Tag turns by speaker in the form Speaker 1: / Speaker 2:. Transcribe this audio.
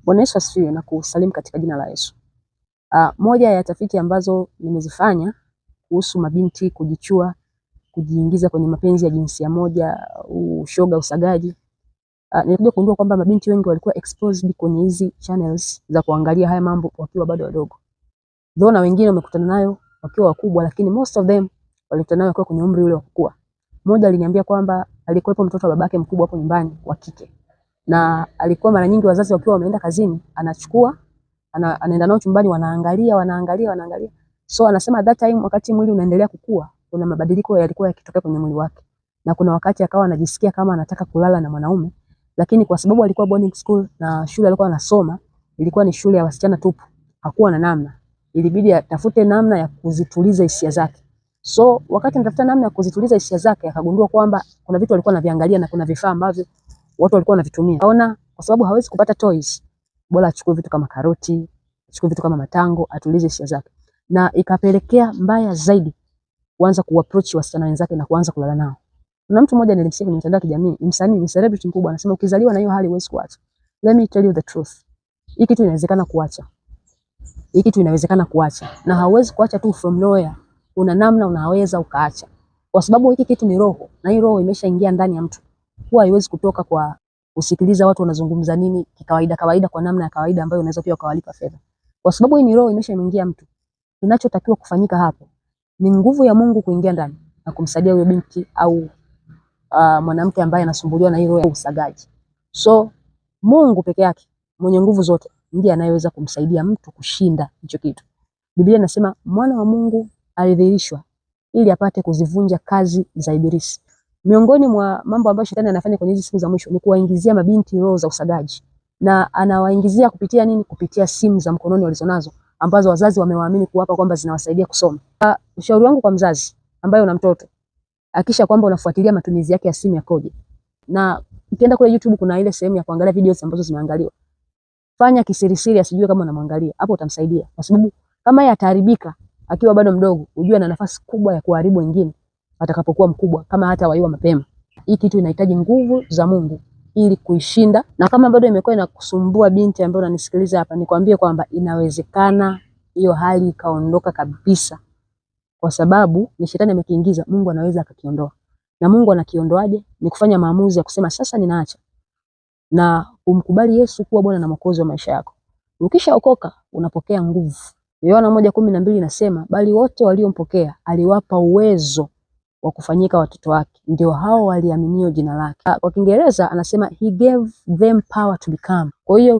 Speaker 1: Bwana Yesu asifiwe na kusalimu katika jina la Yesu. Moja ya tafiti ambazo nimezifanya kuhusu mabinti kujichua, kujiingiza kwenye mapenzi ya jinsia moja, ushoga, usagaji. Nilikuja kugundua kwamba mabinti wengi walikuwa exposed kwenye hizi channels za kuangalia haya mambo wakiwa bado wadogo. Though na wengine wamekutana nayo wakiwa wakubwa, lakini most of them walikutana nayo wakiwa kwenye umri ule wa kukua. Mmoja aliniambia kwamba alikuwepo mtoto wa babake mkubwa hapo nyumbani wa kike, na alikuwa mara nyingi wazazi wakiwa wameenda kazini, anachukua anaenda nao chumbani, wanaangalia wanaangalia wanaangalia. So anasema at that time, wakati mwili unaendelea kukua, kuna mabadiliko yalikuwa yakitokea kwenye mwili wake, na kuna wakati akawa anajisikia kama anataka kulala na mwanaume, lakini kwa sababu alikuwa boarding school na shule alikuwa anasoma ilikuwa ni shule ya wasichana tupu, hakuwa na namna, ilibidi atafute namna ya kuzituliza hisia zake. So wakati anatafuta namna ya kuzituliza hisia zake, akagundua kwamba kuna vitu alikuwa anaviangalia na kuna vifaa ambavyo watu walikuwa wanavitumia. Akaona kwa sababu hawezi kupata toys, bora achukue vitu kama karoti, achukue vitu kama matango, atulize hisia zake. Na ikapelekea mbaya zaidi kuanza kuapproach wasichana wenzake na kuanza kulala nao. Kuna mtu mmoja nilimsikia kwenye mitandao ya kijamii, ni msanii, ni celebrity mkubwa, anasema ukizaliwa na hiyo hali huwezi kuacha. Let me tell you the truth. Hii kitu inawezekana kuacha. Hii kitu inawezekana kuacha. Na hauwezi kuacha tu from nowhere. Kuna namna unaweza ukaacha. Kwa sababu hiki kitu ni roho, na hii roho imeshaingia ndani ya mtu. Huwa haiwezi kutoka kwa kusikiliza watu wanazungumza nini kikawaida kawaida, kwa namna ya kawaida ambayo unaweza pia ukawalipa fedha. Kwa sababu hii ni roho imeshaingia mtu. Kinachotakiwa kufanyika hapo ni nguvu ya Mungu kuingia ndani na kumsaidia huyo binti au mwanamke ambaye anasumbuliwa na hii roho ya usagaji. So Mungu peke yake mwenye nguvu zote ndiye anayeweza kumsaidia mtu kushinda hicho kitu. Biblia inasema mwana wa Mungu alidhihirishwa ili apate kuzivunja kazi za Ibilisi. Miongoni mwa mambo ambayo shetani anafanya kwenye hizi siku za mwisho ni kuwaingizia mabinti roho za usagaji. Na anawaingizia kupitia nini? Kupitia simu za mkononi walizonazo ambazo wazazi wamewaamini kuwapa kwamba zinawasaidia kusoma. Ushauri wangu kwa mzazi ambaye una mtoto, hakikisha kwamba unafuatilia matumizi yake ya simu yakoje. Na ukienda kule YouTube kuna ile sehemu ya kuangalia videos ambazo zimeangaliwa. Fanya kisirisiri asijue kama unamwangalia. Hapo utamsaidia. Kwa sababu kama yeye ataharibika akiwa bado mdogo, ujue ana nafasi kubwa ya kuharibu wengine atakapokuwa mkubwa, kama hata waiwa mapema. Hii kitu inahitaji nguvu za Mungu ili kuishinda. Na kama bado imekuwa inakusumbua binti ambaye unanisikiliza hapa, nikwambie kwamba inawezekana hiyo hali ikaondoka kabisa. Kwa sababu ni shetani amekiingiza, Mungu anaweza akakiondoa. Na Mungu anakiondoaje? Ni kufanya maamuzi ya kusema sasa ninaacha, na umkubali Yesu kuwa Bwana na Mwokozi wa maisha yako. Ukishaokoka unapokea nguvu. Yohana 1:12 inasema bali wote waliompokea aliwapa uwezo wa kufanyika watoto wake, ndio hao waliaminio jina lake. Kwa Kiingereza anasema he gave them power to become. Kwa hiyo